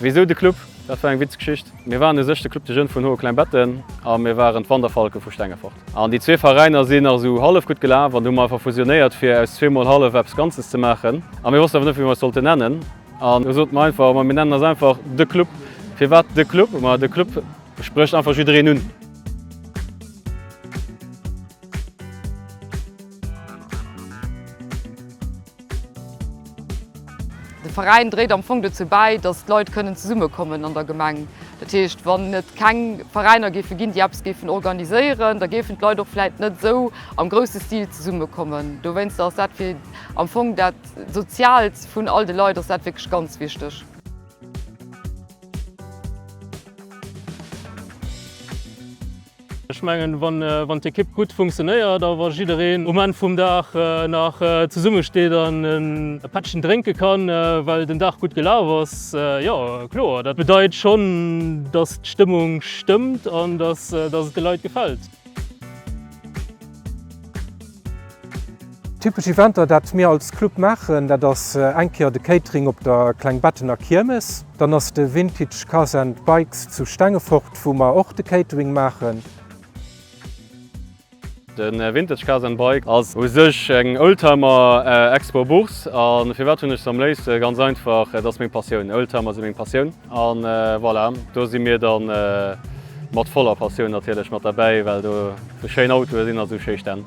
Wisou de Club? Dat war eng Witzgeschicht. Mir waren u sech de Club des Jeunes vun Hohe-Kleinbetten a mir waren d'Wanderfalke vu Stengefort. An déi zwee Veräiner sinn nach esou hallef gutt gelaf an du hu mer einfach fusionéiert fir aus zweemol hallef eppes Ganzes ze maachen. A mir wossten awer net wéi mer eis sollten nennen. An du sote mer einfach, ma mir nennen eis einfach de Club. Firwat de Club? Ma de Club sprécht einfach jiddereen un. De Veräin dréit am Fong dozou bäi, datt d'Leit kënnen zesummekommen an der Gemeng. Dat heescht, wann et keng Veräiner géife ginn, déi eppes géifen organiséieren, da géifen d'Leit och vläicht net esou am grousse Stil zesummekommen. Dowéinster ass dat fir am Fong dat Soziaalt vun all de Leit ass dat wierklech ganz wichteg. Ech mengen, wann d'Ekipp gutt funktionéiert a wa jiddereen um Enn vum Dag nach zesummesteet an e Pättchen drénke kann, well den Dag gutt gelaf ass, jo kloer, dat bedeit schonn, datt d'Stëmmung stëmmt an datt et de Leit gefält. Typesch Eventer dat mir als Club maachen, dat ass eng Kéier de Catering op der Klengbettener Kiermes. Dann ass de Vintage Cars and Bikes zu Stengefort wou mer och de Catering maachen. De Vintage Cars and Bike ass u sech eng Oldtimer Expo Bourse. A firwat hunn ech se am léifste? Ganz einfach, et ass meng Passioun. Oldtimer si meng Passioun. An voilà, do si mir dann mat voller Passioun natierlech mat derbäi, well do sou schéin Autoe sinn a sou schéi Stänn.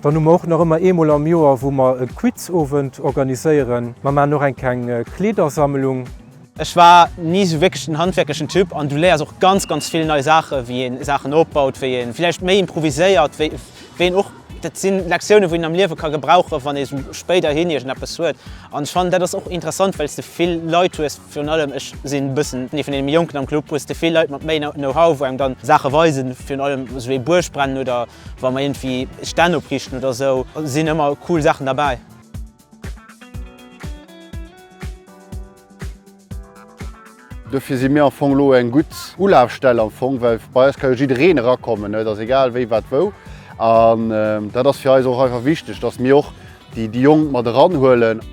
Dann hu mer och nach ëmmer eemol am Joer, wou mer e Quizowend organiséieren. Mer maachen och eng kleng Kleedersammlung. Ech war ni sou wierklech den handwierklechen Typ an du léiers och ganz ganz vill nei Saachen, wéi een Saachen opbaut, wéi een villäicht méi improviséiert, wéi een och, dat sinn Lektiounen wou een am Liewe ka gebrauchen, wann ee sou spéiderhin iergendeppes huet. An ech fannen dat ass och interessant, well s de vill Leit hues, virun allem ech sinn e bëssen ee vun deene méi Jonken am Club, hues de vill Leit mat méi Know-how, wou engem dann Saache weisen, virun allem esou wéi Buergbrennen oder wa mer iergendwéi Stänn opriichten oder sou, sinn ëmmer cool Saachen derbäi. Dofir si mir am Fong elo eng gutt Ulafstell am Fong, well bei eis ka jo jiddereen erakommen, et ass egal wéi, wat, wou. An dat ass fir eis och einfach wichteg, datt mir och déi Jonk mat eranhuelen.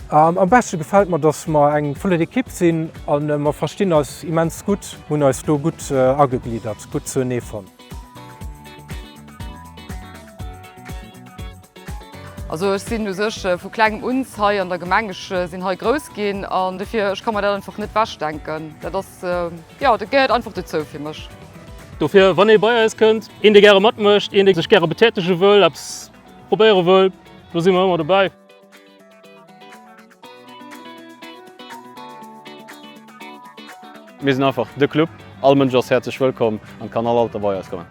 Am beschte gefält mer, dass mer eng flott Ekipp sinn a mer verstinn eis immens gutt, hunn eis do gutt agegliddert, gutt zuenee fonnt. Also ech sinn u sech vu klengem un hei an der Gemeng, ech sinn hei grouss ginn an dofir ech ka mer dat einfach net wechdenken. Dat ass, jo, dat gehéiert einfach dozou fir mech. Dofir, wann ee bei eis kënnt, een dee gäre matmécht, een dee sech gäre betätege wëll, eppes probéiere wëll, do si mer ëmmer dobäi. Mir sinn einfach de Club, all Mënsch ass häerzlech wëllkomm an kann all Alter bei eis kommen.